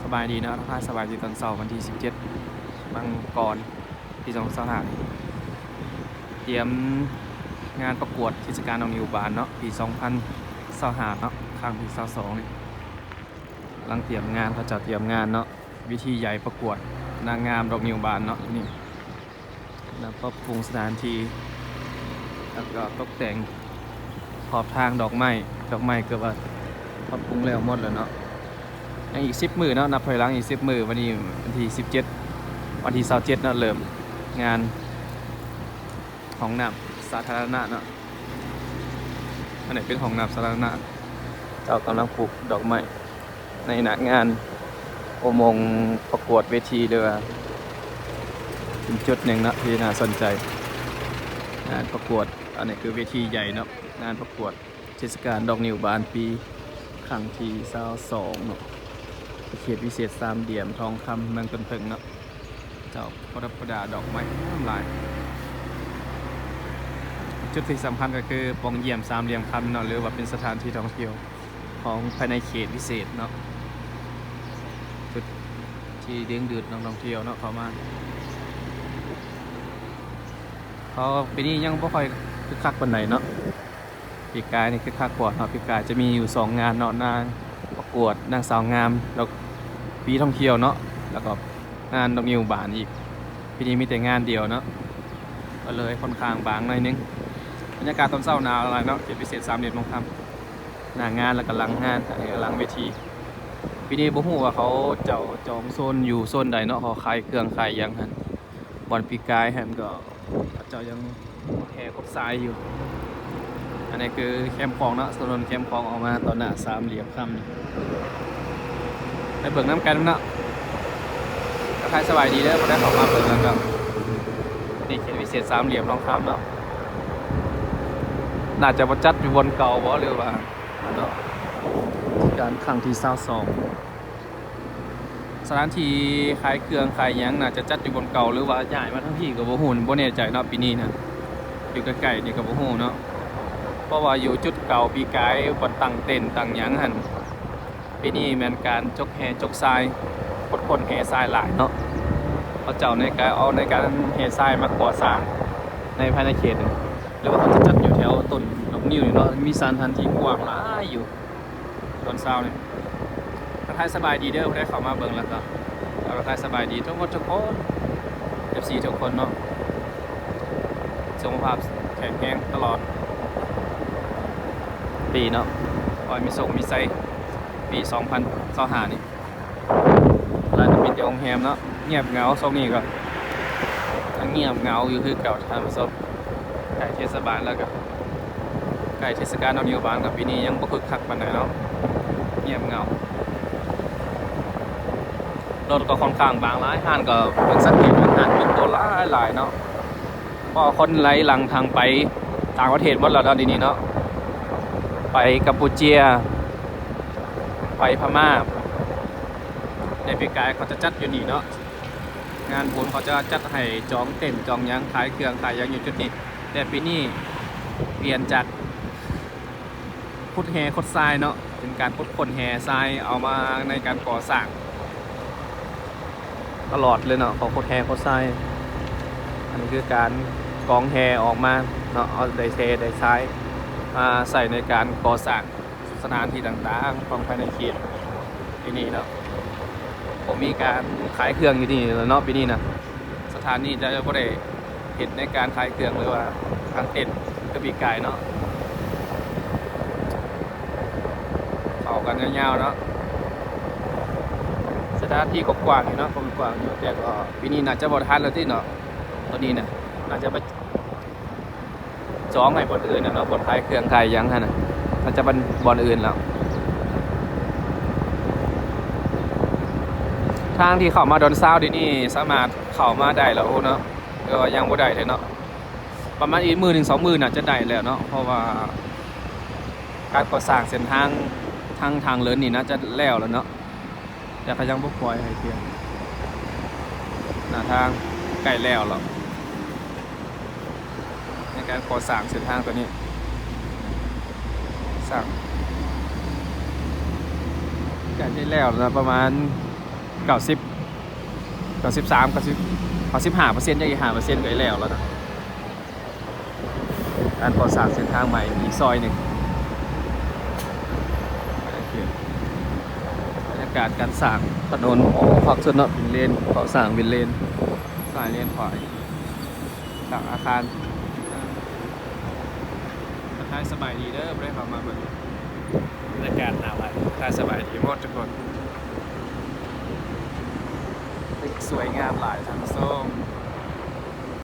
ສະບາຍດີເນາະ ທັກທາຍສະບາຍດີຕອນເຊົ້າ ວັນທີສິບເຈັດ ມັງກອນ ປີສອງພັນຊາວຫ້າ ນີ້ ຕຽມງານປະກວດເທດສະການດອກງິ້ວບານເນາະ ປີສອງພັນຊາວຫ້າເນາະ ຄັ້ງທີຊາວສອງນີ້ ກຳລັງຕຽມງານ ເຂົາເຈົ້າຕຽມງານເນາະ ເວທີໃຫຍ່ປະກວດນາງງາມດອກງິ້ວບານເນາະ ຢູ່ນີ້. ແລ້ວປັບປຸງສະຖານທີ່ ແລ້ວກໍຕົກແຕ່ງຂອບທາງ ດອກໄມ້ ດອກໄມ້ເກືອບວ່າປັບປຸງແລ້ວໝົດແລ້ວເນາະ ຍັງອີກສິບມື້ເນາະ ນັບຖອຍຫຼັງອີກສິບມື້ ວັນນີ້ວັນທີສິບເຈັດ ວັນທີຊາວເຈັດເນາະ ເລີ່ມງານຫ້ອງນ້ຳສາທາລະນະເນາະ ອັນນີ້ເປັນຫ້ອງນ້ຳສາທາລະນະ ເຈົ້າກຳລັງປູກດອກໄມ້ ໃນໜ້າງານໂປຣໂມດປະກວດເວທີ ຫຼືວ່າເປັນຈຸດໜຶ່ງເນາະທີ່ໜ້າສົນໃຈ ງານປະກວດ ອັນນີ້ຄືເວທີໃຫຍ່ເນາະ ງານປະກວດເທດສະການດອກງິ້ວບານປີຄັ້ງທີຊາວສອງເນາະ ເຂດວິເສດສາມຫຼ່ຽມທອງຄຳເມືອງຕົ້ນເຜິ້ງເນາະ ເຈົ້າປະດັບປະດາດອກໄມ້ງາມຫຼາຍ ຈຸດທີ່ສຳຄັນກໍຄືປ່ອງຢ້ຽມສາມຫຼ່ຽມຄຳເນາະ ຫຼືວ່າເປັນສະຖານທີ່ທ່ອງທ່ຽວ ຂອງພາຍໃນເຂດວິເສດເນາະ ຈຸດທີ່ດຶງດູດນັກທ່ອງທ່ຽວເນາະເຂົ້າມາ ເພາະວ່າປີນີ້ຍັງບໍ່ຄ່ອຍຄຶກຄັກປານໃດເນາະ ປີກາຍນີ້ຄຶກຄັກກວ່າເນາະ ປີກາຍຈະມີຢູ່ສອງງານເນາະ ງານປະກວດນາງສາວງາມ ແລ້ວປີທ່ອງທ່ຽວເນາະ ແລ້ວກໍງານດອກງິ້ວບານອີກ ປີນີ້ມີແຕ່ງານດຽວເນາະ ກໍເລີຍຂ້ອນຂ້າງບາງໜ້ອຍໜຶ່ງ ບັນຍາກາດຕອນເຊົ້າໜາວຫຼາຍເນາະ ເຂດວິເສດສາມຫຼ່ຽມທອງຄຳ ໜ້າງານ ແລ້ວກໍຫຼັງງານ ອັນນີ້ຫຼັງເວທີ ປີນີ້ບໍ່ຮູ້ວ່າເຂົາເຈົ້າຈອງໂຊນຢູ່ໂຊນໃດເນາະ ເຂົາຂາຍເຄື່ອງຂາຍຫຍັງຫັ້ນ ບ່ອນປີກາຍຫັ້ນກໍເຂົາເຈົ້າຍັງແຫ່ຄົນຊາຍຢູ່ ອັນນີ້ຄືແຄມຂອງເນາະ ຖະໜົນແຄມຂອງອອກມາຕໍ່ໜ້າສາມຫຼ່ຽມຄຳ ໄປເບິ່ງນຳກັນເນາະ ທັກທາຍສະບາຍດີເດີ ຜູ້ໃດເຂົ້າມາເບິ່ງແລ້ວກໍ ນີ້ເຂດວິເສດສາມຫຼ່ຽມທອງຄຳເນາະ ໜ້າຈະບໍ່ຈັດຢູ່ບ່ອນເກົ່າບໍ່ ຫຼືວ່າເນາະ ການຄັ້ງທີຊາວສອງ ສະຖານທີ່ຂາຍເຄື່ອງຂາຍຫຍັງໜ້າຈະຈັດຢູ່ບ່ອນເກົ່າ ຫຼືວ່າຍ້າຍມາທາງພີ້ກໍບໍ່ຮູ້ ບໍ່ແນ່ໃຈເນາະ ປີນີ້ນະ ຢູ່ໃກ້ໆນີ້ກໍບໍ່ຮູ້ເນາະ ເພາະວ່າຢູ່ຈຸດເກົ່າປີກາຍ ບ່ອນຕັ້ງເຕັນຕັ້ງຫຍັງຫັ້ນ ປີນີ້ແມ່ນການຈົກແຫ່ຈົກຊາຍ ຄົນແຫ່ຊາຍຫຼາຍເນາະ ເຂົາເຈົ້າໃນການ ເອົາໃນການແຫ່ຊາຍມາກໍ່ສ້າງໃນພາຍໃນເຂດນີ້ ຫຼືວ່າເຂົາຈະຈັດຢູ່ແຖວຕົ້ນດອກງິ້ວນີ້ເນາະ ມີສະຖານທີ່ກວ້າງຫຼາຍຢູ່ ຕອນເຊົ້ານີ້ ທັກທາຍສະບາຍດີເດີ ຜູ້ໃດເຂົ້າມາເບິ່ງແລ້ວກໍ ທັກທາຍສະບາຍດີທຸກຄົນ ທຸກຄົນ ເອັຟຊີ ທຸກຄົນເນາະ ສຸຂະພາບແຂງແຮງຕະຫຼອດປີເນາະ ຂໍໃຫ້ມີໂຊກມີໄຊ ປີສອງພັນຊາວຫ້ານີ້ ລາວກໍມີແຕ່ໂຮງແຮມເນາະ ງຽບເຫງົາ ຊ່ວງນີ້ກໍຍັງງຽບເຫງົາຢູ່ຄືເກົ່າ ທ່ານຜູ້ຊົມ ໃກ້ເທດສະບານແລ້ວກໍ ໃກ້ເທດສະການດອກງິ້ວບານກໍປີນີ້ຍັງບໍ່ຄຶກຄັກປານໃດເນາະ ງຽບເຫງົາ ລົດກໍຂ້ອນຂ້າງບາງຫຼາຍ ຮ້ານກໍເພິ່ນສັງເກດວ່າຮ້ານປິດໂຕຫຼາຍໆເນາະ ເພາະວ່າຄົນໄຫຼຫຼັງທາງໄປຕ່າງປະເທດໝົດແລ້ວເນາະ ດຽວນີ້ເນາະ ໄປກຳປູເຈຍ ໄປພະມ້າ ໃນປີກາຍເຂົາຈະຈັດຢູ່ນີ້ເນາະ ງານບຸນເຂົາຈະຈັດໃຫ້ຈອງເຕັນຈອງຫຍັງ ຂາຍເຄື່ອງຂາຍຫຍັງຢູ່ຈຸດນີ້ ແຕ່ປີນີ້ປ່ຽນຈາກຂຸດແຮ່ຂຸດຊາຍເນາະ ເປັນການຂຸດຄົ້ນແຮ່ຊາຍ ເອົາມາໃນການກໍ່ສ້າງຕະຫຼອດເລີຍເນາະ ເຂົາຂຸດແຮ່ຂຸດຊາຍ ອັນນີ້ຄືການກອງແຮ່ອອກມາເນາະ ເອົາໄດ້ແຮ່ໄດ້ຊາຍມາໃຊ້ໃນການກໍ່ສ້າງ ສະຖານທີ່ຕ່າງໆຂອງພາຍໃນເຂດປີນີ້ເນາະ ບໍ່ມີການຂາຍເຄື່ອງຢູ່ນີ້ແລ້ວເນາະ ປີນີ້ນະ ສະຖານນີ້ຈະບໍ່ໄດ້ເຮັດໃນການຂາຍເຄື່ອງ ຫຼືວ່າກາງເຕັນຄືປີກາຍເນາະ ເຂົ້າກັນຍາວໆເນາະ ສະຖານທີ່ກໍກວ້າງຢູ່ເນາະ ກໍກວ້າງຢູ່ ແຕ່ກໍປີນີ້ໜ້າຈະບໍ່ທັນແລ້ວຕິເນາະ ໂຕນີ້ນະ ໜ້າຈະໄປ ຈອງໃຫ້ບ່ອນອື່ນນະເນາະ ບ່ອນຂາຍເຄື່ອງຂາຍຫຍັງຫັ້ນນະ ມັນຈະເປັນບ່ອນອື່ນແລ້ວ ທາງທີ່ເຂົ້າມາດອນຊາວດຽວນີ້ສາມາດເຂົ້າມາໄດ້ແລ້ວເນາະ ແຕ່ວ່າຍັງບໍ່ໄດ້ເລີຍເນາະ ປະມານອີກມື້ໜຶ່ງສອງມື້ໜ້າຈະໄດ້ແລ້ວເນາະ ເພາະວ່າການກໍ່ສ້າງເສັ້ນທາງ ທາງທາງເລີນນີ້ໜ້າຈະແລ້ວແລ້ວເນາະ. ແຕ່ເຂົາຍັງບໍ່ປ່ອຍໃຫ້ປ່ຽນ ໜ້າທາງໃກ້ແລ້ວແລ້ວ ໃນການກໍ່ສ້າງເສັ້ນທາງຕົວນີ້ ສ້າງໃກ້ຈະແລ້ວແລ້ວ ປະມານ ເກົ້າສິບ ເກົ້າສິບສາມ ເກົ້າສິບ ເກົ້າສິບຫ້າເປີເຊັນ ຍັງອີກຫ້າເປີເຊັນກໍໃກ້ແລ້ວແລ້ວນະ. ການກໍ່ສ້າງເສັ້ນທາງໃໝ່ອີກຊອຍໜຶ່ງ. ບັນຍາກາດການສ້າງຖະໜົນ ໂອ້ ຄັກສຸດເນາະ ວິນເລນ ກໍ່ສ້າງວິນເລນ ຊ້າຍເລນຂວາ ສ້າງອາຄານ. ທັກທາຍສະບາຍດີເດີ ບໍ່ໄດ້ເຂົ້າມາເບິ່ງ ບັນຍາກາດໜ້າວັດ ທັກທາຍສະບາຍດີໝົດທຸກຄົນ. ຕຶກສວຍງາມຫຼາຍທ່ານຜູ້ຊົມ.